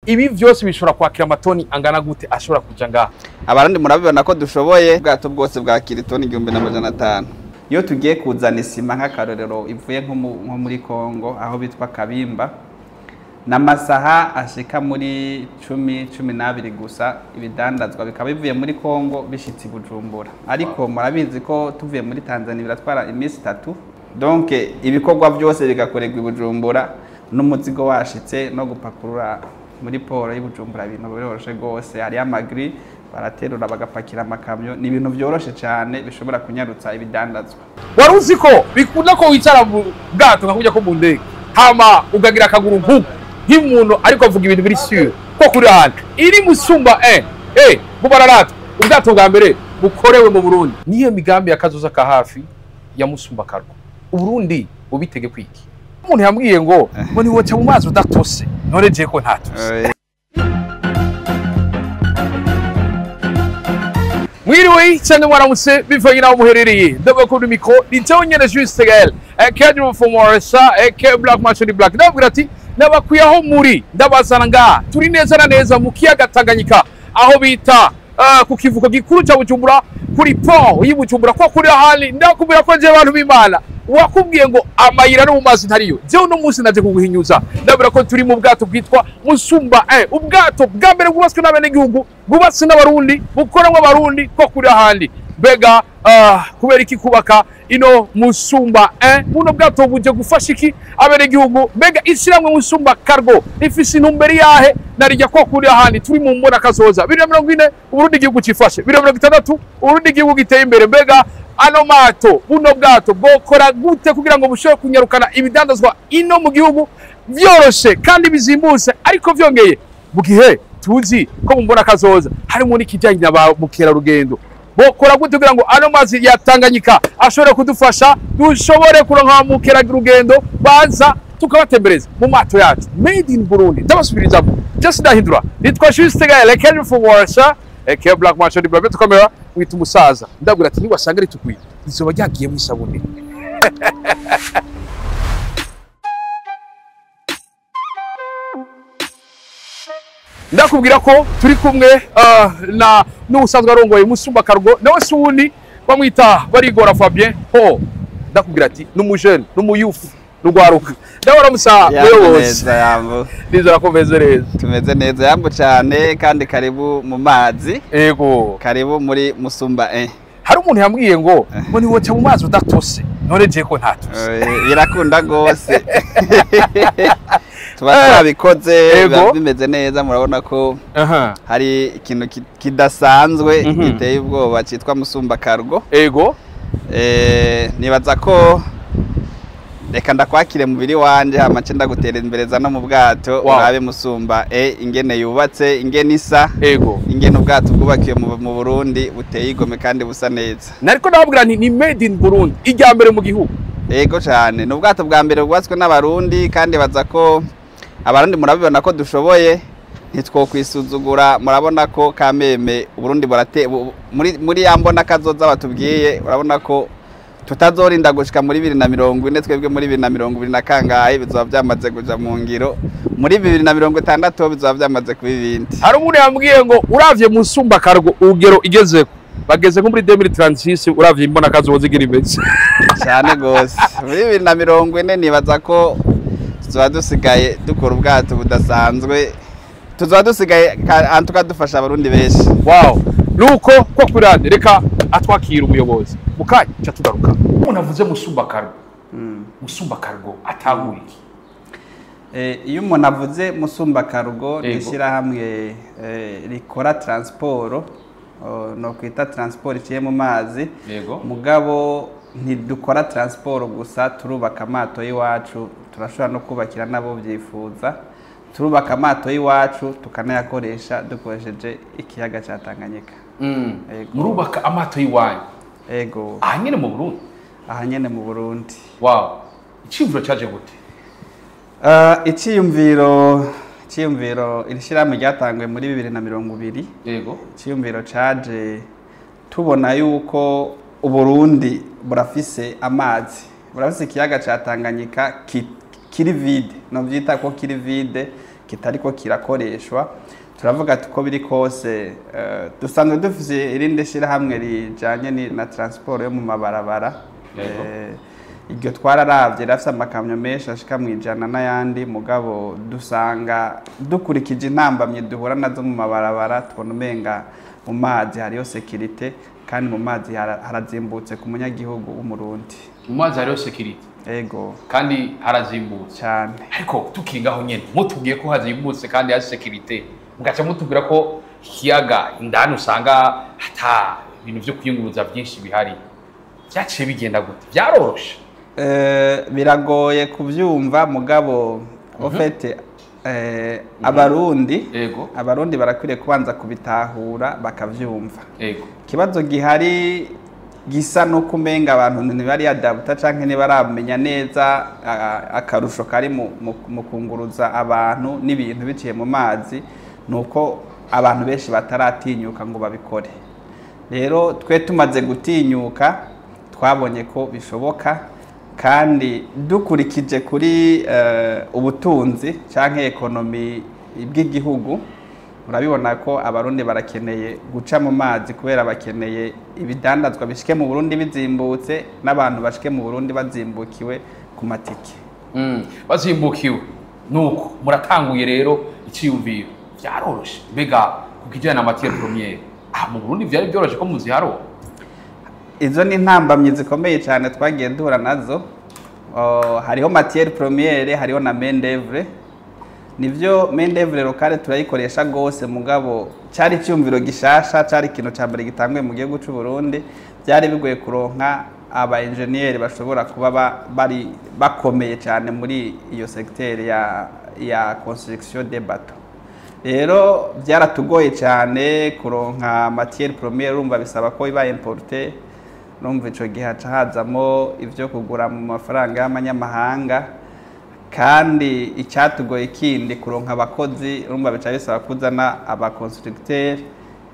Ibi vyose bishobora kwakira amatoni angana gute ashobora kuja ngaha? Abarundi murabibona ko dushoboye. Ubwato bwose bwakira itoni 1500. Iyo tugiye kuzana isima nk'akarorero ivuye nko muri Kongo aho bitwa Kabimba, n'amasaha ashika muri 10 12 gusa, ibidandazwa bikaba bivuye muri Kongo bishitse Bujumbura. Ariko murabizi ko tuvuye muri Tanzania biratwara iminsi 3. Donc ibikorwa byose bigakorerwa i Bujumbura n'umuzigo washitse no gupakurura muri poro y'Ibujumbura, ibintu biroroshe gose. Hari amagri baraterura bagapakira amakamyo, ni ibintu byoroshe cyane bishobora kunyarutsa ibidandazwa. Wari uzi ko bikunda ko wicara mu bwato nka kujya ko mu ndege, hama ugagira akaguru nk'uku nk'umuntu ariko avuga ibintu biri sûr ko kuri hano iri Musumba 1 bubararata ubwato bwa mbere bukorewe mu Burundi. Niyo migambi yakazoza ka hafi ya Musumba Cargo. Uburundi ubitege kwiki? Umuntu yambwiye ngo ni woca mu mazi udatose, none je ko ntatose. Mwiriwe cyane mwaramutse bivanye naho muherereye. Ndabwo kuri micro ni jewe nyene Juste Gaël, Kedro from Morisa, K Black Machine Black. Ndabwira ati nabakwiye aho muri ndabazana ngaha turi neza na neza mu kiyaga Tanganyika aho bita ku kivuko gikuru cya Bujumbura, kuri pont y'Ibujumbura ko kuri ahandi. Ndakubwira ko je abantu b'Imana wakubwiye ngo amayira no mu mazi ntariyo. Jewe no munsi naje kuguhinyuza. Ndabwira ko turi mu bwato bwitwa Musumba 1, ubwato bwa mbere bwubatswe n'abenegihugu, bwubatswe n'abarundi, bukoranwa abarundi ko kuri ahandi. Mbega kubera iki kubaka ino Musumba 1? Buno bwato buje gufasha iki abenegihugu? Mbega ishiramwe Musumba Cargo ifise intumbero yahe? Narijya ko kuri ahandi turi mu mbona kazoza 2040 Uburundi igihugu cifashe, 2060 Uburundi igihugu giteye imbere. Mbega ano mato buno bwato bwokora gute kugira ngo bushobore kunyarukana ibidandazwa ino mu gihugu vyoroshe kandi bizimbutse, ariko vyongeye mu gihe tuzi ko mu mbona kazoza harimo n'ikijanye na ba mukerarugendo? Bokora gute kugira ngo ano mazi ya Tanganyika ashobore kudufasha dushobore kuronka mukerarugendo baza tukabatembereza mu mato yacu made in Burundi? Ndabasubirizamo just ndahindura. Nitwa Juste Gaël Ken from Warsaw, K Black Machine Black kamera wita umusaza. Ndabwira ati niwasanga ritukwiye izoba ryagiye mu isabune. Ndakubwira ko turi kumwe na n'ubusanzwe arongoye Musumba Cargo, nawe si uwundi bamwita Barigora Fabien. Ho ndakubwira ati n'umujene n'umuyufu n'ugwaruka. Ndabona musa muyobozi. Nizera ko meze neza. Tumeze neza yambo cyane, kandi karibu mu mazi. Ego. Karibu muri Musumba 1. Hari umuntu yambwiye ngo ni woca mu mazi udatose, none je ko ntatose. Birakunda gose. Tuba twabikoze bimeze neza. Murabona ko hari ikintu kidasanzwe giteye ubwoba cyitwa Musumba Cargo. Ego. Nibaza ko reka ndakwakire mubiri wanje hama nce ndagutera imbereza no mu bwato urabe Musumba ingene yubatse, ingene isa. Ego. Ingene ubwato bwubakiye mu Burundi buteye igome kandi busa neza. Nariko ndababwira nti ni made in Burundi, ijya mbere mu gihugu. Ego cyane, ni ubwato bwa mbere bwubatswe n'abarundi, kandi baza ko abarundi murabibona ko dushoboye, ntitwokwisuzugura. Murabona ko kameme Uburundi burate muri yambona kazoza batubwiye, urabona ko tutazorinda gushika muri 2040, twebwe muri 2020 na kangahe bizoba byamaze kuja mu ngiro, muri 2060 bizoba byamaze kuba ibindi. Hari umuntu yambwiye ngo uravye Musumba Cargo urugero igezeko bageze nko muri 2036, uravye imbona kazoza igira imeze cyane gose. Muri 2040 nibaza ko tuzoba dusigaye dukora ubwato budasanzwe, tuzoba dusigaye antuka dufasha abarundi benshi. Wow. Nuko ko kurande reka atwakira umuyobozi mukanya cha tugaruka. Umuntu avuze Musumba Cargo, Musumba Cargo atahuye iki? Iyo umuntu avuze Musumba Cargo ni ishyirahamwe rikora transport, no kwita transport iciye mu mazi. Mugabo ntidukora transport gusa, turubaka amato y'iwacu, turashobora no kubakira nabo byifuza. Turubaka amato y'iwacu tukanayakoresha dukoresheje ikiyaga cya Tanganyika. Murubaka amato y'iwanyu? Ego. Aha nyene mu Burundi? Aha nyene mu Burundi. Wow. Iciyumviro cyaje gute? Iciyumviro iri shyirahamwe ryatanguye muri 2020. Yego. Iciyumviro caje tubona yuko Uburundi burafise amazi, burafise ikiyaga ca Tanganyika kiri vide, no vyita ko kiri vide, kitariko kirakoreshwa. Turavuga ati uko biri kose, dusanzwe dufise irindi shirahamwe rijanye na transport yo mu mabarabara. Iryo twararavye rirafise amakamyo menshi ashika mu 100 n'ayandi, mugabo dusanga dukurikije intambamyi duhura nazo mu mabarabara, tubona umenga mu mazi hariyo sécurité, kandi mu mazi harazimbutse ku munyagihugu w'Umurundi. Mu mazi hariho sécurité? Ego. Kandi harazimbutse? Cyane. Ariko tukiri ngaho nyene, mutubwiye ko hazimbutse kandi hari sécurité, mugaca mutubwira ko ikiyaga indani usanga ata ibintu vyo kwiyunguruza vyinshi bihari, vyaciye bigenda gute? Vyaroroshe? Biragoye kuvyumva, mugabo au fait Abarundi, Abarundi barakwiriye kubanza kubitahura bakavyumva. Ikibazo gihari gisa no kumenga abantu ntibari adabuta canke ntibaramenya neza akarusho kari mu kunguruza abantu n'ibintu biciye mu mazi, nuko abantu benshi bataratinyuka ngo babikore. Rero twe tumaze gutinyuka, twabonye ko bishoboka, kandi dukurikije kuri ubutunzi canke économie bw'igihugu, urabibona ko Abarundi barakeneye guca mu mazi, kubera bakeneye ibidandazwa bishike mu Burundi bizimbutse, n'abantu bashike mu Burundi bazimbukiwe ku matike. Bazimbukiwe. Nuko muratanguye rero iciyumviro, vyaroroshe? Mbega ku kijanye na matière première, mu Burundi vyari byoroshe ko muziharo? Izo ni intambamyi zikomeye cyane twagiye duhura nazo. Oh, hariho matière première, hariho na main d'oeuvre. Nivyo, main d'oeuvre locale turayikoresha gose, mugabo cyari icyumviro gishasha, cyari ikintu ca mbere gitanguye mu gihugu c'u Burundi. Byari bigoye kuronka aba engineer bashobora kuba bari bakomeye cyane muri iyo secteur ya construction des bateaux. Rero byaratugoye cyane kuronka matière première. Urumva bisaba ko iba importé, urumva ico gihe haca hazamo ivyo kugura mu mafaranga y'amanyamahanga. Kandi icyatugoye kindi, kuronka abakozi. Urumva bica bisaba kuzana aba constructeur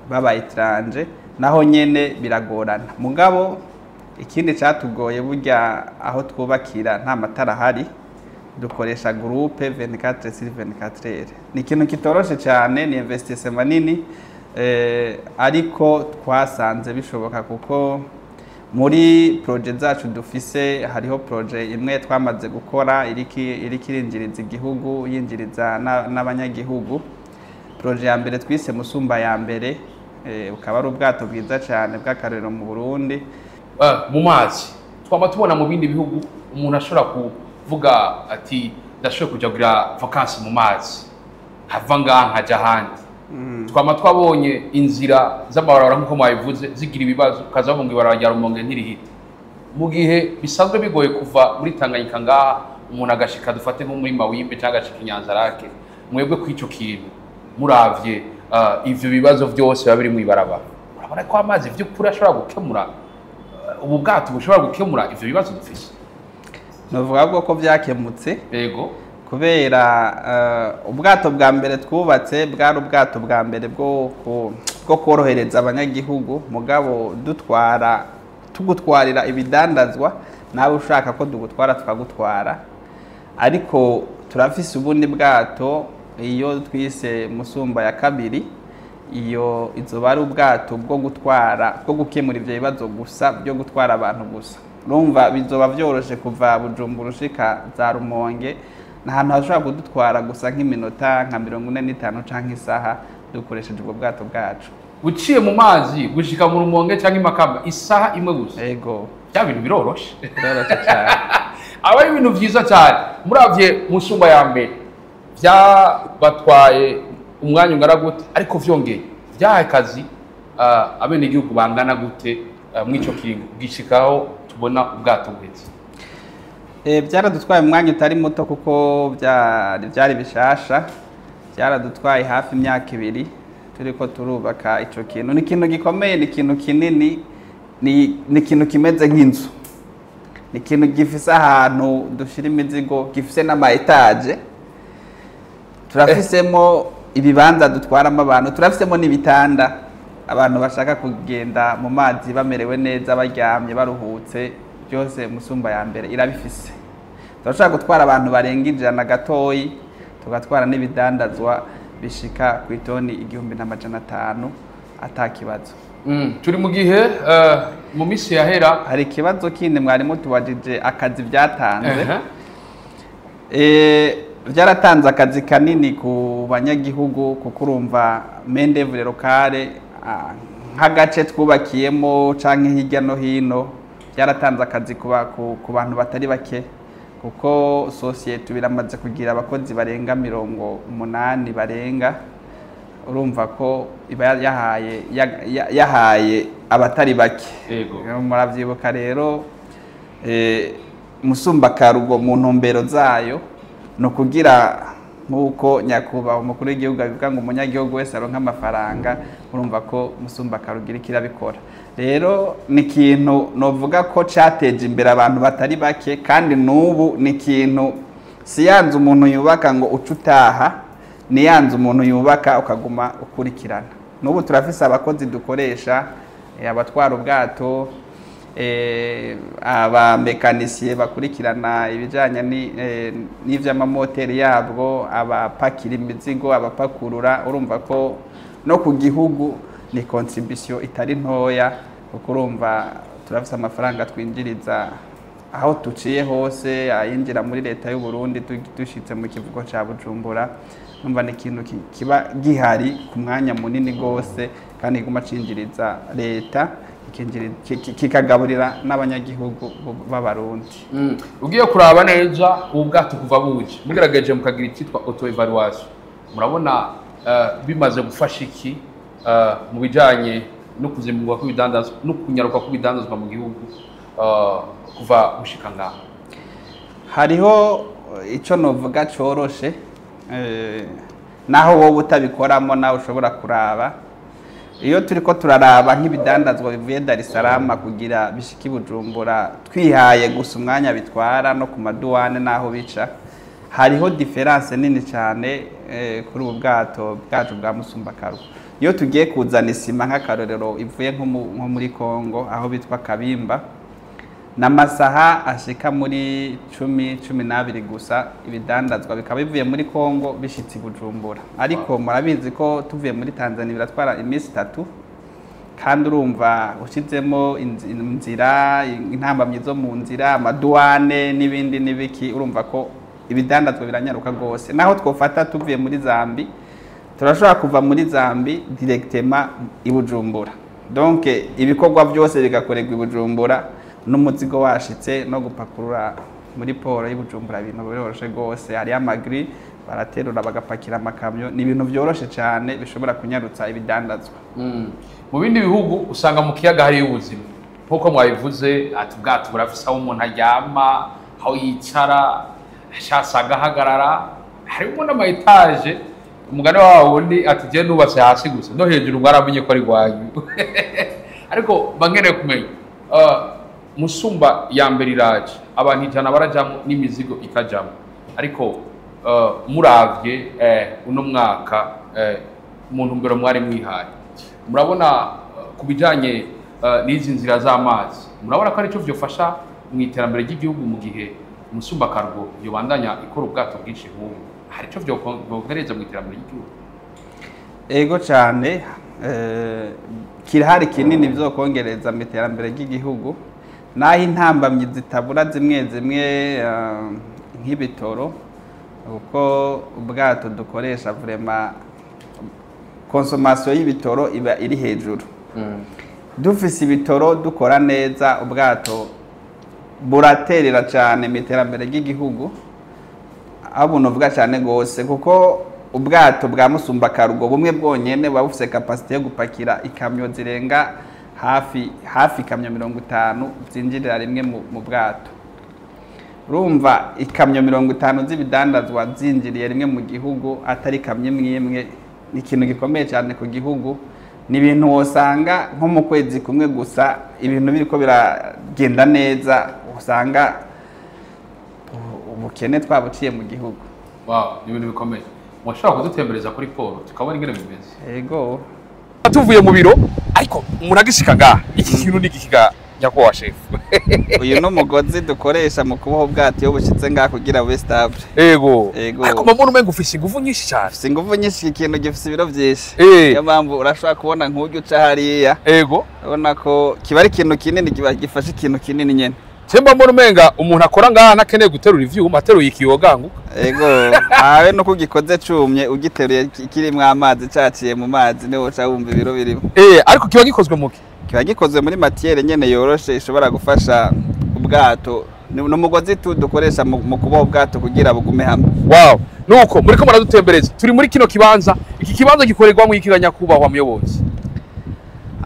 baba étranger, naho nyene biragorana. Mugabo ikindi cyatugoye, burya aho twubakira nta matara ahari, dukoresha groupe 24 sur 24 heures. Ni ikintu kitoroshe cyane, ni investissement nini, ariko twasanze bishoboka, kuko muri projet zacu dufise hariho projet imwe twamaze gukora iriko irinjiriza igihugu, yinjiriza n'abanyagihugu. Projet ya mbere twise Musumba ya mbere, bukaba ari ubwato bwiza cyane bw'akarorero mu Burundi. Mu mazi twama tubona mu bindi bihugu umuntu ashobora kuvuga ati ndashoboye kuja kugira vacances mu mazi, hava ngaha nkaja ahandi. Twama twabonye inzira z'amabarabara, nk'uko mwabivuze, zigira ibibazo, ukaza bavuga ngo ibarabara rya Rumonge ntirihita, mu gihe bisanzwe bigoye kuva muri Tanganyika ngaha umuntu agashika, dufate nko muri Mawimbe, cyangwa agashika i Nyanzarake. Mwebwe kw'ico kintu muravye, ivyo bibazo vyose biba biri mw'ibarabara, urabona ko amazi vy'ukuri ashobora gukemura, ubu bwato bushobora gukemura ivyo bibazo dufise? Novuga ko byakemutse, kubera ubwato bwa mbere twubatse bwari ubwato bwa mbere bwo korohereza abanyagihugu, mugabo dutwara, tugutwarira ibidandazwa, nawe ushaka ko tugutwara tukagutwara. Ariko turafise ubundi bwato, iyo twise Musumba ya kabiri. Iyo izoba ari ubwato bwo gutwara, bwo gukemura ivyo bibazo gusa byo gutwara abantu gusa. Urumva bizoba vyoroshe kuva Bujumbura ushika za Rumonge, ni ahantu hashobora kudutwara gusa nk'iminota nka 45 canke isaha dukoresheje ubwo bwato bwacu. Uciye mu mazi gushika mu Rumonge cyangwa i Makamba isaha imwe gusa? Ego. Bya bintu biroroshe. Biroroshe cyane. Aba ari ibintu vyiza cyane. Muravye Musumba ya mbere, byabatwaye umwanya ungana gute? Ariko vyongeye vyahaye akazi abenegihugu bangana gute mw'ico kiringo gishikaho tubona ubwato buheze? Byaradutwaye umwanya utari muto, kuko byari bishasha. Byaradutwaye hafi imyaka 2 turiko turubaka ico kintu. Ni ikintu gikomeye, ni ikintu kinini, ni ikintu kimeze nk'inzu, ni ikintu gifise ahantu dushira imizigo, gifise n'ama étages. Turafisemo ibibanza dutwaramo abantu, turafisemo n'ibitanda, abantu bashaka kugenda mu mazi bamerewe neza, baryamye baruhutse, byose Musumba ya mbere irabifise. Turashobora gutwara abantu barenga 100 gatoyi. Tugatwara n'ibidandazwa bishika ku itoni 1500 atakibazo. Turi mu gihe mu minsi yahera Hari ikibazo kindi mwari mutubajije, akazi byatanze. Byaratanze akazi kanini ku banyagihugu, kuko urumva main d'œuvre locale, nk'agace twubakiyemo canke hirya no hino, byaratanze akazi ku bantu batari bake, kuko sosiyete biramaze kugira abakozi barenga 80 barenga. Urumva ko iba yahaye abatari bake. Muravyibuka rero, Musumba Cargo mu ntumbero zayo ni ukugira, nk'uko nyakubahwa umukuru w'igihugu abivuga, ngo umunyagihugu wese aronke amafaranga. Urumva ko Musumba Cargo iriko irabikora. Rero ni ikintu novuga ko cateje imbere abantu batari bake, kandi n'ubu ni ikintu si yanze umuntu yubaka ngo uce utaha, ni yanze umuntu yubaka ukaguma ukurikirana. N'ubu turafise abakozi dukoresha, abatwara ubwato, abamekanisiye bakurikirana ibijanye n'ivy'amamoteri yabwo, abapakira imizigo, abapakurura. Urumva ko no ku gihugu ni contribution itari ntoya, kuko urumva turafise amafaranga twinjiriza aho tuciye hose, ayinjira muri leta y'u Burundi dushitse mu kivuko ca Bujumbura. Numva ni ikintu kiba gihari ku mwanya munini gose, kandi kiguma cinjiriza leta, kikagaburira n'abanyagihugu b'Abarundi. Ugiye kuraba neza ubu bwato kuva buje, mugerageje mukagira icyitwa auto évaluation, murabona bimaze gufasha iki mu bijanye no kuzimurwa kw'ibidandazwa no kunyaruka kw'ibidandazwa mu gihugu kuva gushika ngaho? Hariho icyo novuga coroshe, naho wowe utabikoramo nawe ushobora kuraba. Iyo turiko turaraba nk'ibidandazwa bivuye Dar es Salaam kugira bishike i Bujumbura, twihaye gusa umwanya bitwara no ku maduwane n'aho bica, hariho différence nini cyane kuri ubu bwato bwacu bwa Musumba Cargo. Iyo tugiye kuzana isima, nk'akarorero, ivuye nko muri Congo aho bitwa Kabimba, n'amasaha ashika muri 10, 12 gusa, ibidandazwa bikaba bivuye muri Congo bishitse i Bujumbura. Ariko murabizi ko tuvuye muri Tanzania biratwara iminsi 3, kandi urumva ushizemo inzira, intambamyi zo mu nzira, amaduwane n'ibindi n'ibiki, urumva ko ibidandazwa biranyaruka rwose. Naho twofata tuvuye muri Zambi, turashobora kuva muri Zambi directement i Bujumbura, donc ibikorwa byose bigakorerwa i Bujumbura n'umuzigo washitse. No gupakurura muri port y'i Bujumbura ibintu biroroshe rwose, hariyo ama grilles, baraterura bagapakira amakamyo. Ni ibintu byoroshe cyane bishobora kunyarutsa ibidandazwa. Mu bindi bihugu usanga mu kiyaga hariyo ubuzima nk'uko mwabivuze, ati ubwato burafise aho umuntu aryama, aho yicara, ashatse agahagarara, harimo n'ama étages. Umugani wawo wundi ati je nubatse hasi gusa, no hejuru mwaramenye ko ari rwanyu. Ariko bankeneye kumenya, Musumba ya mbere iraje, abantu 100 barajamwo n'imizigo ikajamwo, ariko muravye uno mwaka, mu ntumbero mwari mwihaye, murabona ku bijanye n'izi nzira z'amazi, murabona ko aricyo vyofasha mu iterambere ry'igihugu mu gihe Musumba Cargo yobandanya ikora ubwato bwinshi nk'ubu? Hari ico vyokongereza mu iterambere ry'igihugu? Ego cyane, kirahari kinini bizokongereza mu iterambere ry'igihugu, naho intambamyi zitabura zimwe zimwe, nk'ibitoro, kuko ubwato dukoresha, vraiment consommation y'ibitoro iba iri hejuru. Dufise ibitoro, dukora neza, ubwato buraterera cyane mu iterambere ry'igihugu, aho bunovuga cyane gose, kuko ubwato bwa Musumba Cargo bumwe bwonyene buba bufise capacité yo gupakira ikamyo zirenga hafi hafi ikamyo 50 zinjirira rimwe mu bwato. Urumva ikamyo 50 z'ibidandazwa zinjiriye rimwe mu gihugu, atari ikamyo imwe imwe, ni ikintu gikomeye cyane ku gihugu. Ni ibintu wosanga nko mu kwezi kumwe gusa, ibintu biriko biragenda neza, usanga ubukene twabuciye mu gihugu. Wow, ni ibintu bikomeye. Mwashobora kudutembereza kuri port tukabona ingene bimeze? Ego. Tuvuye mu biro, ariko umuntu agishika ngaha, iki kintu ni igikiga. Nyakubahwa shefu. Uyu ni umugozi dukoresha mu kuboha ubwato iyo bushitse ngaha kugira bube stable. Ego. Ariko mbona umenga ufise ingufu nyinshi cyane. Ufise ingufu nyinshi, ikintu gifise ibiro vyinshi. Niyo mpamvu urashobora kubona nk'urya uca hariya. Urabona ko kiba ari ikintu kinini, kiba gifashe ikintu kinini nyene. Temba mbona umenga umuntu akora ngaha ntakeneye guterura ivyuma, ateruye ikiyoganguka. Ego, awe nuko ugikoze cumye, ugiteruye kirimwo amazi, caciye mu mazi, niho uca wumva ibiro birimo. Ariko kiba gikozwe muki? Kiba gikozwe muri matière nyene yoroshe ishobora gufasha ubwato. Ni umugozi tu dukoresha mu kuboha ubwato kugira bugume hamwe. Wow, nuko muriko muradutembereza. Turi muri kino kibanza. Iki kibanza gikorerwamo iki nyakubahwa muyobozi?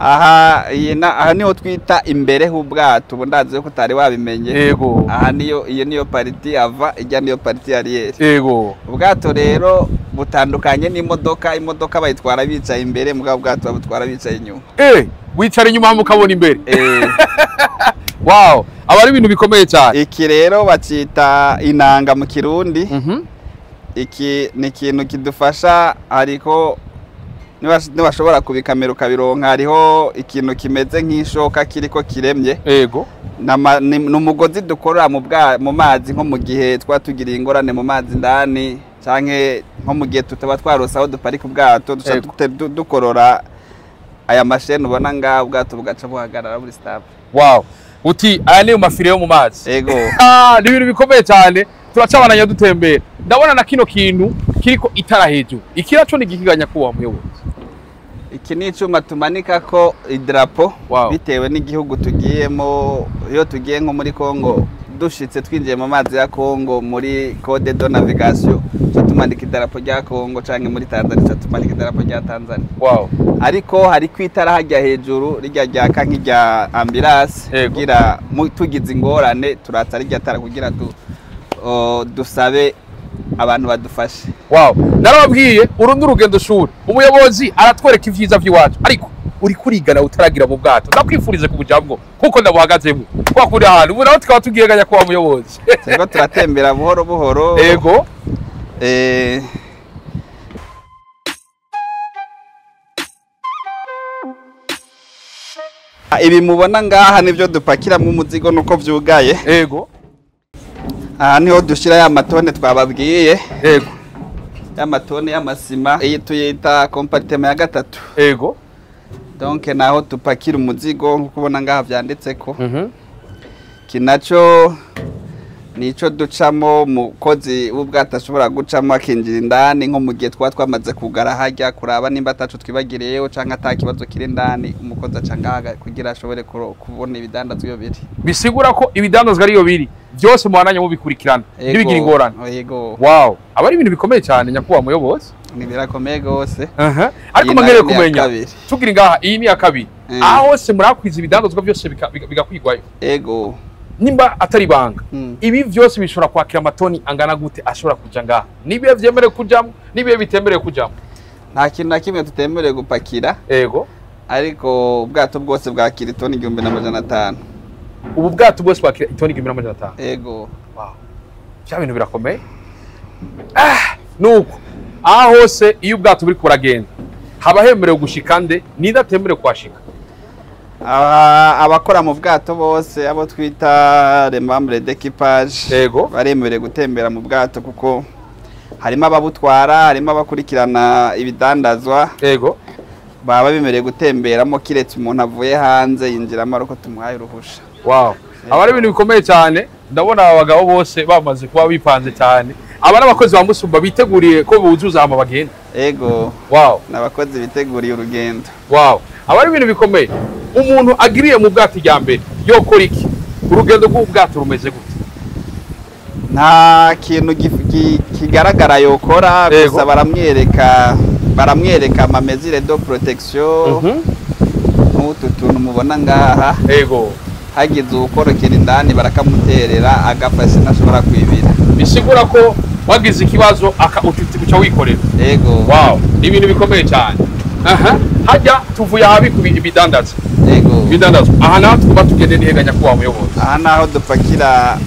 Aha, aha niho twita imbere h'ubwato. Ubu ndazi ko utari wabimenye. Aha niyo, iyo niyo partie avant, ijya niyo partie arrière. Ubwato rero butandukanye n'imodoka. Imodoka bayitwara bicaye imbere, mugabo ubwato babutwara bicaye inyuma. Wicara inyuma mukabona imbere. Wow, aba ari ibintu bikomeye cyane. Iki rero bacita inanga mu Kirundi. Iki ni ikintu kidufasha, ariko nibashobora kubikamera ukabironka, hariho ikintu kimeze nk'ishoka kiriko kiremye. Ni umugozi dukorera mu mazi, nko mu gihe twa tugiriye ingorane mu mazi indani, canke nko mu gihe tutaba twarose aho duparika ubwato, duca dukorora aya masheni ubona ngaha, ubwato bugaca buhagarara buri stable. Wow, uti aya niyo ma filets yo mu mazi. Ego. Ni ibintu bikomeye cyane. Turacabananya dutembera, ndabona na kino kintu kiriko itara hejuru. Iki naco ni igiki nyakubahwa muyobozi? Iki ni icuma tumanikako idarapo. Bitewe n'igihugu tugiyemo. Iyo tugiye nko muri Congo, dushitse twinjiye mu mazi ya Congo, muri code de navigation tuca tumanika idarapo rya Congo, canke muri Tanzania tuca tumanika idarapo rya Tanzania. Ariko hariko itara hajya hejuru rirya ryaka nk'irya ambulance, kugira tugize ingorane turatsa rirya tara kugira dusabe abantu badufashe. Wow, narababwiye uru ni urugendo shuri. Umuyobozi aratwereka ivyiza vy'iwacu, ariko uri kurigana utaragira mu bwato. Ndakwifurize kubujamwo kuko ndabuhagazemo kwa kuri ahantu ubu naho tukaba tugiye ganya kuba muyobozi. Turiko turatembera buhoro buhoro. Ibi mubona ngaha nivyo dupakiramwo umuzigo nuko vyugaye. Aha niho dushira ya matone twababwiye. Ya matone y'amasima, iyi tuyita compartiment ya gatatu. Donc naho tupakira umuzigo nkuko ubona ngaha vyanditseko. Iki naco nico ducamo umukozi w'ubwato ashobora gucamo akinjira indani, nko mu gihe twaba twamaze kugara harya, kuraba nimba ataco twibagiriyeyo canke ata kibazo kiri indani, umukozi aca ngaha kugira ashobore kubona ibidandazwa iyo biri. Bisigura ko ibidandazwa ariyo biri byose mubananye mubikurikirana, ntibigira ingorane. Yego. Wow, aba ari ibintu bikomeye cyane nyakubahwa muyobozi. Ni birakomeye gose. Ariko Iyi mwangereye nayo ni iya kumenya kabiri. Tugira ngaha iyi ni iya kabiri. Aho hose murakwiza ibidandazwa byose bigakwigwayo. Yego. Nimba atari banga, ibi byose bishobora kwakira amatoni angana gute ashobora kuja ngaha? Nibihe vyemerewe kujamo, nibihe bitemerewe kujamo? Nta kintu na kimwe tutemerewe gupakira. Ariko ubwato bwose bwakira itoni 1500. Ubu bwato bwose bwakira itoni 1500? Yego. Wow, vya bintu birakomeye. Nuko aho hose iyo ubwato buri kuragenda haba hemerewe gushika nde, ninde atemerewe kuhashika? Abakora mu bwato bose, abo twita les membres d'équipage, baremerewe gutembera mu bwato, kuko harimo ababutwara, harimo abakurikirana ibidandazwa. Baba bemerewe gutemberamo, kiretse umuntu avuye hanze yinjiramo ariko tumuhaye uruhusha. Wow, aba ari ibintu bikomeye cyane. Ndabona aba bagabo bose bamaze kuba bipanze cyane. Aba n'abakozi ba Musumba biteguriye ko buzuza hama bagenda. Ego. Wow. N'abakozi biteguriye urugendo. Wow, aba ari ibintu bikomeye. Umuntu agiriye mu bwato rya mbere yokora iki? Urugendo rw'ubwato rumeze gute? Nta kintu kigaragara yokora, gusa baramwereka ama mesures de protection, nk'utu tuntu mubona ngaha. Hagize uwukorokera indani barakamuterera agafashe, ntashobora kwibira. Bisigura ko wagize ikibazo uca wikorera. Yego. Wow, ni ibintu bikomeye cyane. Aha hajya tuvuye ahabi ku ibidandaza. Yego. Ibidandazwa aha naho tuba tugende nihega nyakubahwa muyobozi. Aha naho dupakira,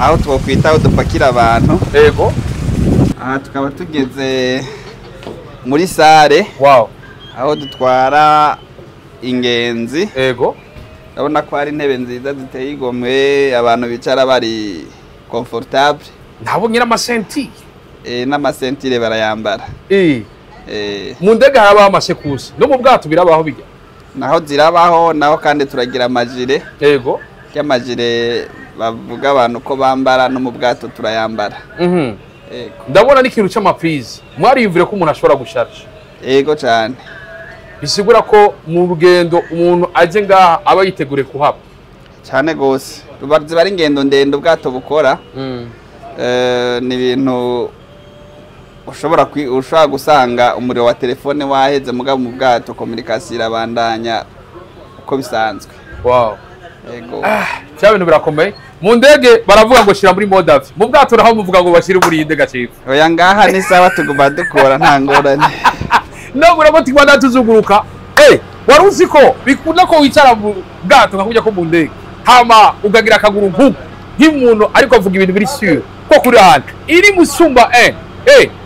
aho twokwita aho dupakira abantu. Aha tukaba tugeze muri salle. Wow. Aho dutwara ingenzi. Urabona ko hari intebe nziza ziteye igomwe, abantu bicara bari confortable. Ntabonye n'ama ceintures. N'ama ceintures barayambara. Mu ndege harabaho ama secousses, no mu bwato birabaho bijya? Naho zirabaho, naho kandi turagira ama gilets. Y'ama gilets bavuga abantu ko bambara, no mu bwato turayambara. Ego. Ndabona n'ikintu c'ama prises, mwariyumvire ko umuntu ashobora gusharja? Ego cyane. Bisigura ko mu rugendo umuntu aje ngaha aba yiteguriye kuhaba. Cyane gose. Ziba ari ingendo ndende ubwato bukora. Ni ibintu ushobora gusanga umuriro wa telefone waheze, mugabo mu bwato communication irabandanya uko bisanzwe. Ego. Cya bintu birakomeye. Mu ndege baravuga ngo shira muri mode avion, mu bwato naho muvuga ngo bashire muri inde gacifu? Oya, ngaha ni sawa, tuguma dukora nta ngorane. No murabo twanda tuzuguruka. Wari uzi ko bikunda ko wicara mu bwato nka kujya ko mu ndege, hama ugagira akaguru nk'uku nk'umuntu ariko avuga ibintu biri sûr ko kuri ahantu iri Musumba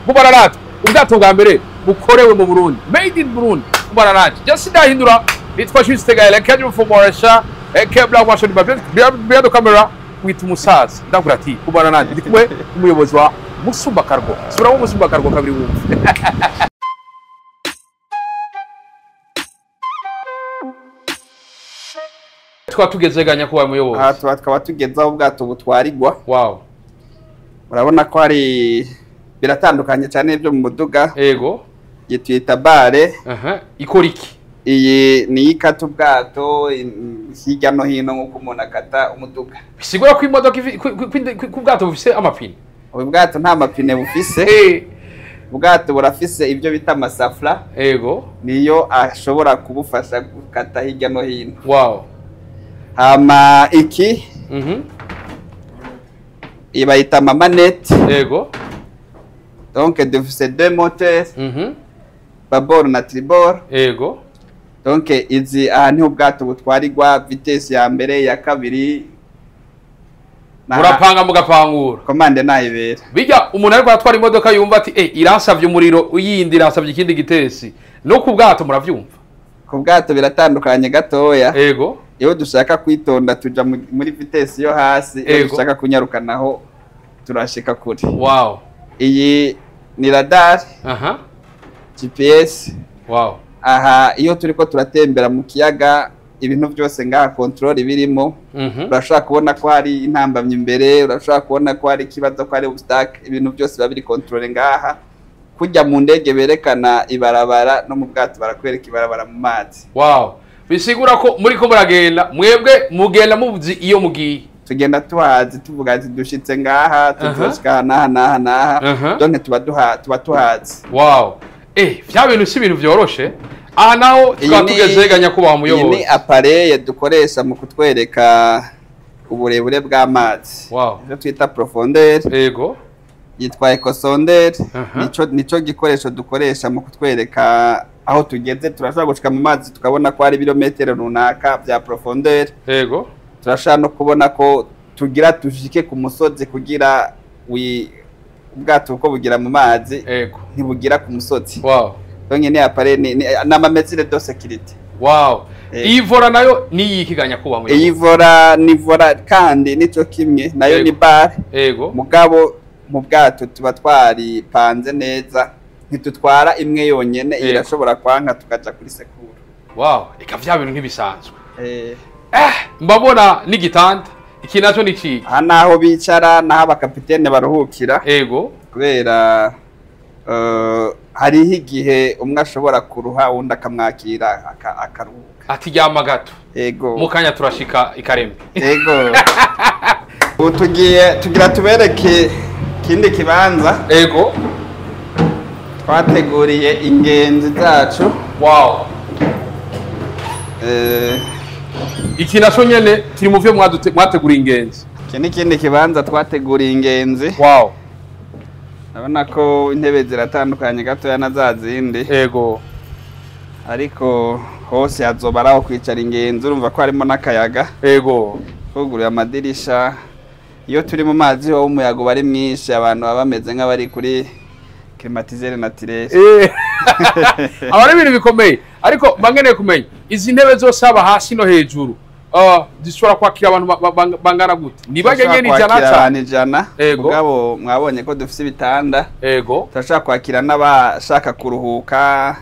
bubararata ubwato bwa mbere bukorewe mu Burundi, made in Burundi, bubararata. Just ndahindura, nitwa Juste Gaël Kendrick from Moresha aka Black Washington behind the camera wita umusaza. Ndakura ati kubana nanje ndi kumwe n'umuyobozi wa Musumba Cargo. Subiramo Musumba Cargo kabiri wumve. Tukaba tugeze ganya kuba muyobozi? Aha tukaba tugeze aho ubwato butwarirwa. Urabona ko hari biratandukanye cyane n'ibyo mu muduga. Iyi tuyita barre. Aha ikora iki? Iyi ni ikata ubwato hirya no hino nk'uko umuntu akata umuduga. Bisigura ko imodoka ku bwato bufise amapine? Ubu bwato nta mapine bufise. Ubwato burafise ibyo bita amasafra. Niyo ashobora kubufasha gukata hirya no hino. Hama iki iyi bayita ama manettes. Donc dufise deux moteurs, bâbord na tribord. Donc izi aha niho ubwato butwarirwa, vitesse ya mbere, ya kabiri. Murapanga mugapangura. Commande nayibera. Bijya umuntu ariko aratwara imodoka yumva ati iransavye umuriro, uyindi iransavye ikindi gitesi, no ku bwato muravyumva? Ku bwato biratandukanye gatoya. Iyo dushaka kwitonda tuja muri vitesse yo hasi, iyo dushaka kunyarukanaho turashika kure. Iyi ni radar. GPS. Aha iyo turiko turatembera mu kiyaga, ibintu byose ngaha control birimo. Urashobora kubona ko hari intambamyi imbere, urashobora kubona ko hari ikibazo, ko hari obstacle, ibintu byose biba biri control ngaha. Kujya mu ndege berekana ibarabara, no mu bwato barakwereka ibarabara mu mazi. Bisigura ko muri ko muragenda, mwebwe mugenda muzi iyo mugiye. Tugenda tuhazi, tuvuga ati dushitse ngaha, tuzoshika n'aha n'aha n'aha. Donc tuba tuhazi. Vya bintu si ibintu vyoroshe. Aha naho tukaba tugeze ga nyakubahwa Iyi ni muyobozi? appareil dukoresha mu kutwereka uburebure bw'amazi. Ivyo twita profondeur. Yitwa échosondeur. Nico gikoresho dukoresha mu kutwereka aho tugeze. Turashobora gushika mu mazi tukabona ko hari ibirometero runaka vya profondeur. Turashobora no kubona ko tugira tushike ku musozi, kugira ubwato uko bugira mu mazi ntibugira ku musozi. Donc ni appareil ni n'ama mesures de sécurité. Iyi volant nayo ni iyiki ga nyakubahwa muyobozi? Iyi volant ni volant kandi nico kimwe nayo ni barre. Mugabo mu bwato tuba twaripanze neza, ntitutwara imwe yonyene, irashobora kwanka tukaja kuri secours. Eka vya bintu ntibisanzwe. Mbabona n'igitanda, iki naco ni iki? Aha naho bicara, naho abakapitene baruhukira. Kubera hariho igihe umwe ashobora kuruha, uwundi akamwakira akaruhuka. Ati ryama gato. Ego. Mu kanya turashika ikarembe. Ego. Ubu tugiye tugira tubereke ikindi kibanza. Twateguriye ingenzi zacu. Iki naco nyene kiri mu vyo mwateguriye ingenzi. Iki ni ikindi kibanza twateguriye ingenzi. Urabona ko intebe ziratandukanye gatoya na za zindi. Ariko hose hazoba ari aho kwicara ingenzi, urumva ko harimo n'akayaga. Huguruye amadirisha. Iyo turi mu mazi ho umuyaga uba ari mwinshi, abantu baba bameze nk'abari kuri climatiseur naturelle. Aba ari ibintu bikomeye. Ariko mba nkeneye kumenya izi ntebe zose haba hasi no hejuru. Zishobora kwakira abantu bangana gute? Nibajya Turashobora nyene 100 kwakira ca abantu 100. Ego. Mugabo mwabonye ko dufise ibitanda. Turashobora kwakira n'abashaka kuruhuka,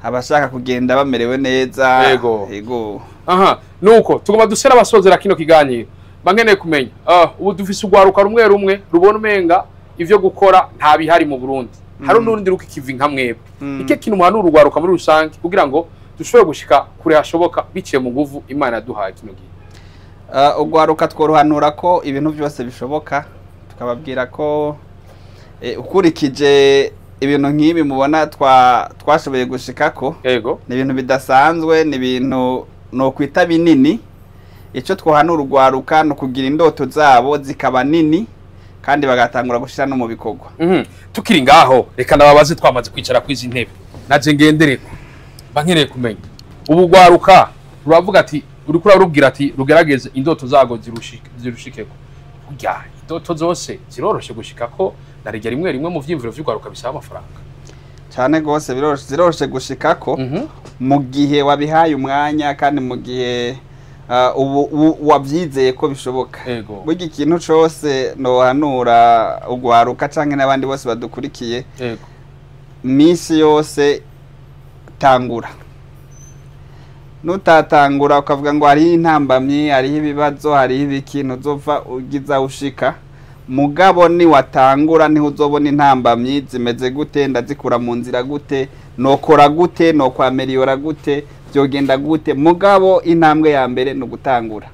abashaka kugenda bamerewe neza. Ego. Ego. Aha, nuko tugomba dusera abasozera kino kiganiro. Bankeneye kumenya, ubu dufise urwaruka rumwe rumwe rubona umenga ivyo gukora nta bihari mu Burundi, hari n'urundi ruko ikivi nka mwebwe. Ike kintu muhanura urwaruka muri rusange kugira ngo dushobore gushika kure hashoboka biciye mu nguvu Imana yaduhaye kino gihe? Urwaruka tworohanura ko ibintu byose bishoboka, tukababwira ko ukurikije ibintu nk'ibi mubona twashoboye gushikako, ni ibintu bidasanzwe, ni ibintu nokwita binini. Icyo twohanura urwaruka ni ukugira indoto zabo zikaba nini kandi bagatangura gushira no mu bikorwa. Tukiri ngaho, reka ndababaze, twamaze kwicara kwizi ntebe naje ngendereko, mba nkeneye kumenya, ubu rwaruka ruravuga ati, uriko urarubwira ati rugerageze indoto zago zirushikeko. Burya indoto zose ziroroshe gushikako? Narijya rimwe rimwe mu vyiyumviro vy'urwaruka bisaba amafaranga. Cyane rwose, ziroroshe gushikako mu gihe wabihaye umwanya kandi mu gihe ubu wabyizeye ko bishoboka. Burya ikintu cose nohanura ugwaruka canke n'abandi bose badukurikiye, minsi yose tangura. Nutatangura ukavuga ngo hariho intambamyi, hariho ibibazo, hariho ibiki, ntuzopfa ugiza ushika. Mugabo niwatangura niho uzobona intambamyi zimeze gute, ndazikura mu nzira gute, nokora gute, nokwameliyora gute, byogenda gute. Mugabo intambwe ya mbere ni ugutangura.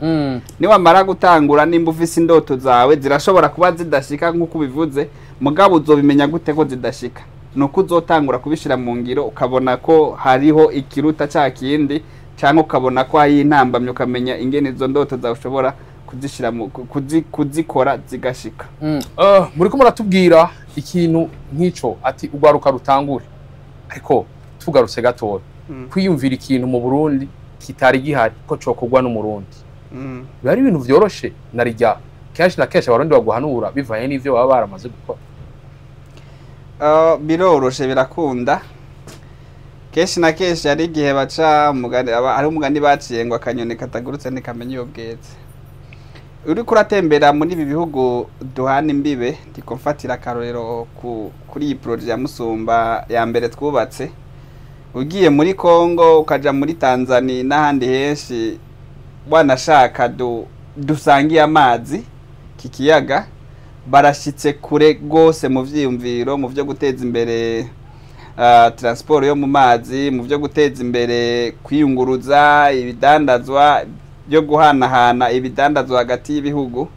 Niwamara gutangura, nimba ufise indoto zawe, zirashobora kuba zidashika nk'uko ubivuze. Mugabo uzobimenya gute ko zidashika? Nuko uzotangura kubishira mu ngiro, ukabona ko hariho ikiruta ca kindi, cyangwa ukabona ko hari intambamyi, ukamenya ingene izo ndoto zawe ushobora kuzishira mu kuzikora zigashika. Muriko muratubwira ikintu nk'ico ati urwaruka rutangure, ariko tugarutse gatoya, kwiyumvira ikintu mu Burundi kitari gihari ko cokorwa n'Umurundi, biba ari ibintu vyoroshe? Narijya kenshi na kenshi Abarundi baguhanura bivanye n'ivyo baba baramaze gukora. Biroroshe, birakunda. Kenshi na kenshi hari igihe baca umugani, hari umugani baciye ngo akanyoni katagurutse ntikamenya iyo bweze. Uriko uratembera muri ibi bihugu duhana imbibe, ndiko mfatira akarorero kuri iyi projet ya Musumba ya mbere twubatse, ugiye muri Congo, ukaja muri Tanzania n'ahandi henshi wanashaka dusangiye amazi iki kiyaga, barashitse kure rwose mu vyiyumviro, mu vyo guteza imbere transport yo mu mazi, mu vyo guteza imbere kwiyunguruza ibidandazwa, byo guhanahana ibidandazwa hagati y'ibihugu.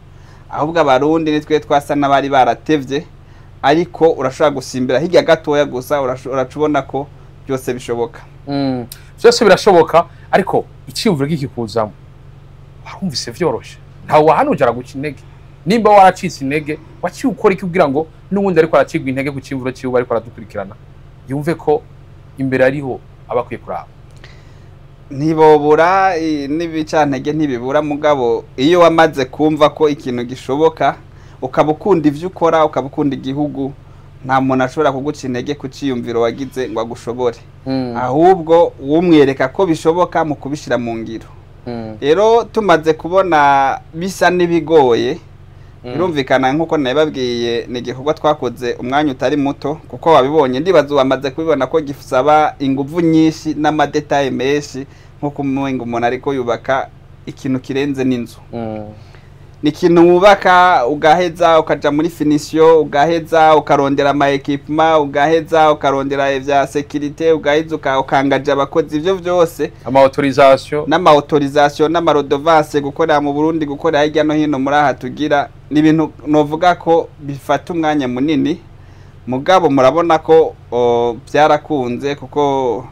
Ahubwo Abarundi nitwe twasa n'abari baratevye, ariko urashobora gusimbira hirya gatoya gusa, uraca ubona ko byose bishoboka. Vyose birashoboka, ariko iciyumviro gikikuzamo warumvise vyoroshe, ntawe wahanuje araguca intege. Nimba waracitse intege, waciye ukora iki kugira ngo n'uwundi ariko aracigwa intege ku ciyumviro ciwe, ariko aradukurikirana, yumve ko imbere ariho aba akwiye kuraba? Ntibobura, n'ibicantege ntibibura. Mugabo iyo wamaze kumva ko ikintu gishoboka, ukaba ukunda ivyo ukora, ukaba ukunda igihugu, nta muntu ashobora kuguca intege ku ciyumviro wagize ngo agushobore. Ahubwo wumwereka ko bishoboka mu kubishira mu ngiro. Rero tumaze kubona bisa n'ibigoye, birumvikana, nk'uko nabibabwiye, ni igikorwa twakoze umwanya utari muto, kuko wabibonye, ndibaza wamaze kubibona ko gisaba inguvu nyinshi n'ama détails menshi, nk'uko umenga umuntu ariko yubaka ikintu kirenze n'inzu. Ni ikintu wubaka ugaheza ukaja muri finition, ugaheza ukarondera ama équipement, ugaheza ukarondera ivya sécurité, ugaheza ukangaja abakozi, ivyo vyose, ama autorisation, n'ama autorisation n'ama redevance, gukorera mu Burundi, gukorera hirya no hino muri aha tugira, ni ibintu novuga ko bifata umwanya munini. Mugabo murabona ko byarakunze, kuko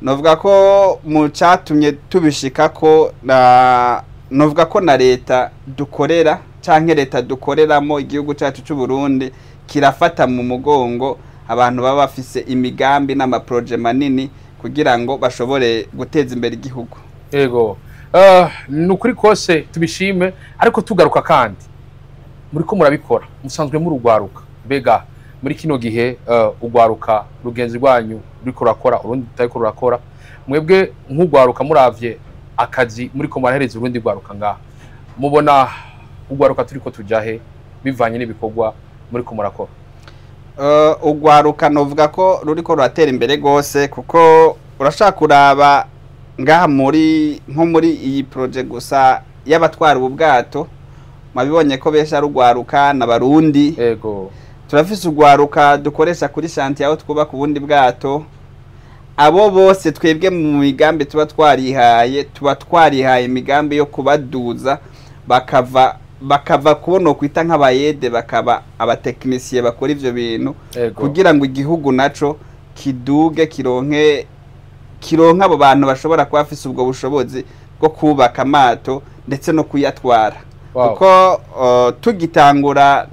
novuga ko mu catumye tubishika ko na novuga ko na leta dukorera canke leta dukoreramo, igihugu cacu c'u Burundi, kirafata mu mugongo abantu baba bafise imigambi n'ama projets manini kugira ngo bashobore guteza imbere igihugu. Ego, ni ukuri kose tubishime. Ariko tugaruka kandi, muriko murabikora musanzwe murugwaruka. Mbega muri kino gihe ugwaruka rugenzi rwanyu ruriko rurakora, urundi rutariko rurakora, mwebwe nk'ugwaruka muravye Akazi muri ko murahereza urundi rwaruka ngaha, mubona urwaruka turiko tuja he bivanye n'ibikorwa muri ko murakora? Urwaruka novuga ko ruriko ruratera imbere gose, kuko urashaka kuraba ngaha muri nko muri iyi projet gusa y'abatwara ubu bwato, mwabibonye ko benshi ari urwaruka n'Abarundi. Turafise urwaruka dukoresha kuri chantier aho twubaka ubundi bwato. Abo bose twebwe mu migambi tuba twarihaye imigambi yo kubaduza, bakava kubona kwita nk'abayede, bakaba abatekinisiye bakora ivyo bintu, kugira ngo igihugu naco kiduge, kironke abo bantu bashobora kuba bafise ubwo bushobozi bwo kubaka amato ndetse no kuyatwara. Kuko tugitangura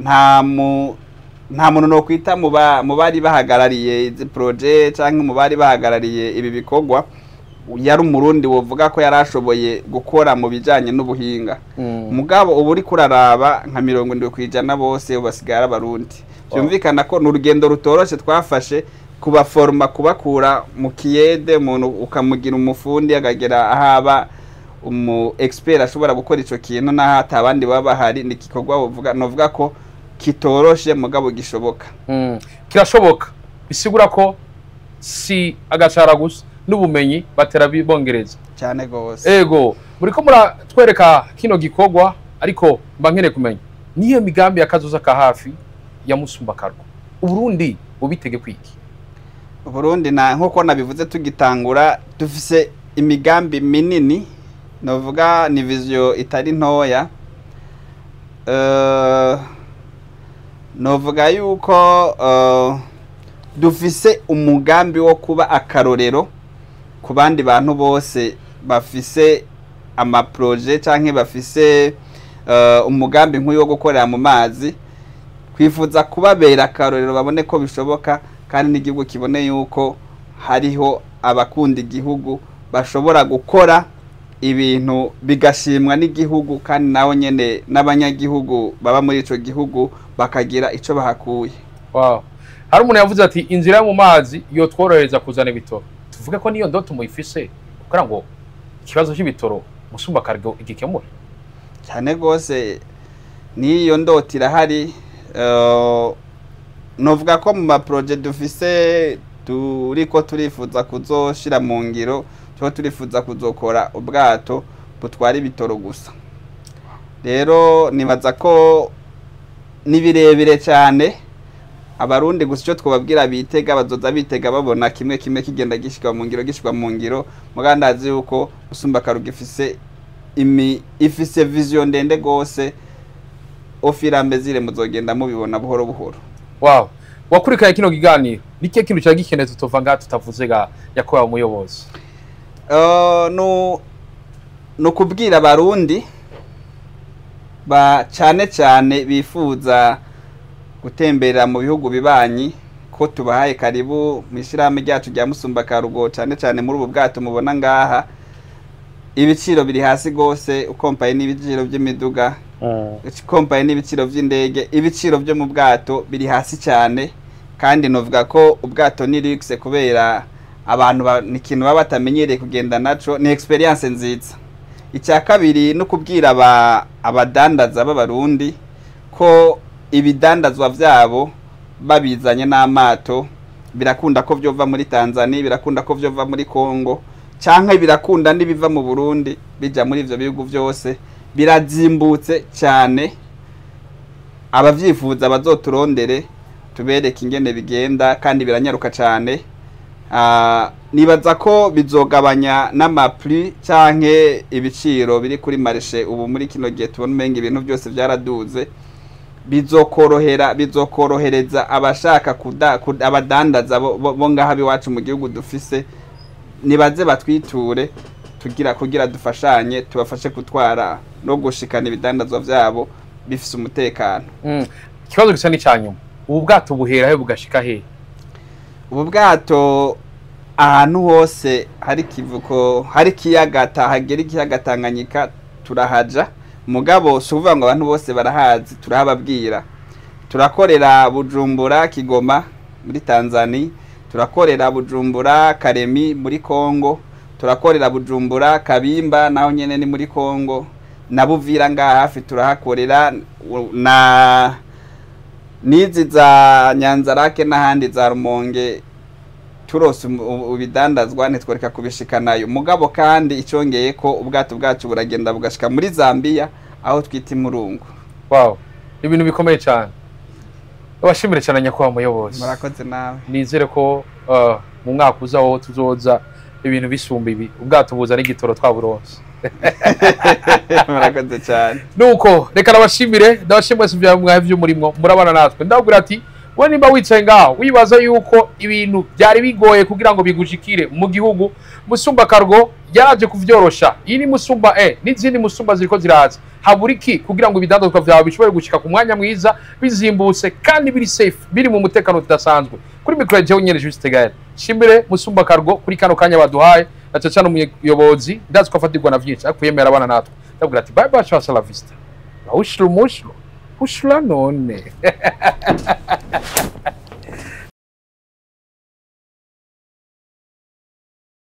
nta muntu no kwita mu bari bahagarariye izi projet canke mu bari bahagarariye ibi bikorwa yari Umurundi wovuga ko yari ashoboye gukora mu bijanye n'ubuhinga. Mugabo ubu uriko uraraba nka 70% bose ubu basigaye ari Abarundi. Vyumvikana ko ni urugendo rutoroshe twafashe kubaforma, kubakura mu kiyede, umuntu ukamugira umufundi, akagera ahaba umu expert ashobora gukora ico kintu n'aho ata abandi baba bahari. Ni igikorwa wovuga novuga ko kitoroshe, mugabo gishoboka. Kirashoboka, bisigura ko si agashara gusa, n'ubumenyi batera bibongereza. Cyane gose. Ego, muriko muratwereka kino gikorwa, ariko mba nkeneye kumenya niyo migambi ya kazoza ka hafi ya Musumba Cargo. Uburundi bubitege kwiki? Burundi na nkuko nabivuze tugitangura, dufise imigambi minini, novuga ni vision itari ntoya. Novuga yuko dufise umugambi wo kuba akarorero ku bandi bantu bose bafise ama projets canke bafise umugambi nk'uyu wo gukorera mu mazi. Twifuza kubabera akarorero, babone ko bishoboka, kandi n'igihugu kibone yuko hariho abakunda igihugu bashobora gukora ibintu bigashimwa n'igihugu, kandi naho nyene n'abanyagihugu baba muri ico gihugu bakagira ico bahakuye. Wow. Hari umuntu yavuze ati inzira yo mu mazi yotworohereza kuzana ibitoro. Tuvuge ko niyo ndoto muyifise kugira ngo ikibazo cy'ibitoro Musumba Cargo igikemure? Cyane rwose, n'iyo ndoto irahari. Novuga ko mu ma projets dufise turiko turifuza kuzoshira mu ngiro, tuba turifuza kuzokora ubwato butwara ibitoro gusa. Rero nibaza ko ni birebire cyane. Abarundi gusa icyo twababwira, bitega, bazoza bitega babona kimwe kimwe kigenda gishirwa mu ngiro, gishirwa mu ngiro. Mugabo ndazi yuko Musumba Cargo ifise vision ndende gose. Au fur et à mesure muzogenda mubibona buhoro buhoro. Wow. Wakurikiranye kino kiganiro, ni kihe kintu cyari gikeneye tutova ngaha tutavuze ga yakorewe umuyobozi? No no kubwira Abarundi ba cyane cyane bifuza gutembera mu bihugu bibanyi ko tubahaye karibu mu ishyirahamwe ryacu rya Musumba Cargo, cyane cyane muri ubu bwato mubona ngaha. Ibiciro biri hasi gose ukompaye n'ibiciro by'imiduga, ukompaye n'ibiciro by'indege. Ibiciro byo mu bwato biri hasi cyane, kandi novuga ko ubwato ni luxe kubera abantu ni ikintu baba batamenyereye kugenda naco, ni experience nziza. Icya kabiri no kubwira abadandaza b'Abarundi ko ibidandazwa vyabo babizanye n'amato birakunda ko vyova muri Tanzania, birakunda ko vyova muri Congo, canke birakunda n'ibiva mu Burundi bija muri ivyo bihugu vyose. Birazimbutse cyane. Abavyifuza bazoturondere tubereke ingene bigenda, kandi biranyaruka cyane. Nibaza ko bizogabanya n'ama prix canke ibiciro biri kuri marché ubu. Muri kino gihe tubona umenga ibintu byose byaraduze, bizokorohereza abashaka abadandaza bo ngaha iwacu mu gihugu dufise. Nibaze batwiture kugira dufashanye, tubafashe gutwara no gushikana ibidandazwa vyabo bifise umutekano. Ikibazo gisa n'icya nyuma, ubu bwato buhera he bugashika he? Ubu bwato, ahantu hose hari kivuko, hari ikiyaga, hagera ikiyaga Tanganyika turahaja. Mugabo si ukuvuga ngo abantu bose barahazi, turahababwira. Turakorera Bujumbura, Kigoma muri Tanzania, turakorera Bujumbura, Karemi muri Congo. Turakorera Bujumbura, Kabimba naho nyene ni muri Kongo, na Buvira ngaha hafi turahakorera, na nizi za Nyanzarake n'ahandi za Rumonge. Turose ibidandazwa ntitworeka kubishikanayo. Mugabo kandi icongeye ko ubwato bwacu buragenda bugashika muri Zambia, aho twita Imurungu. Wow, ibintu bikomeye cyane. Abashimire cyane, nyakubahwa muyobozi. Murakoze nawe. Nizere ko mu mwaka uza aho tuzoza ibintu bisumba ibi, ubwato buza n'igitoro twaburonse. Murakoze cyane. Nuko reka nabashimire, ndabashimire mwese mwahe by'umurimo murabana natwe. Ndababwira ati we nimba wicaye ngaho wibaza yuko ibintu byari bigoye kugira ngo bigushikire mu gihugu, Musumba Cargo yaraje kuvyorosha. Iyi ni Musumba e n'izindi Musumba ziriko ziraza. Habura iki kugira ngo ibidandazwa vyawe bishobore gushika ku mwanya mwiza, bizimbutse kandi biri safe, biri mu mutekano udasanzwe? Kuri micro ya jewe nyene Juste Gaël, shimire Musumba Cargo kuri kano kanya baduhaye, na cyane cyane umuyobozi. Ndazi ko afatirwa na vyinshi ariko yemera abana natwe. Ndabwira ati bye bye, hasta la vista, ushlu mushlu ushla none.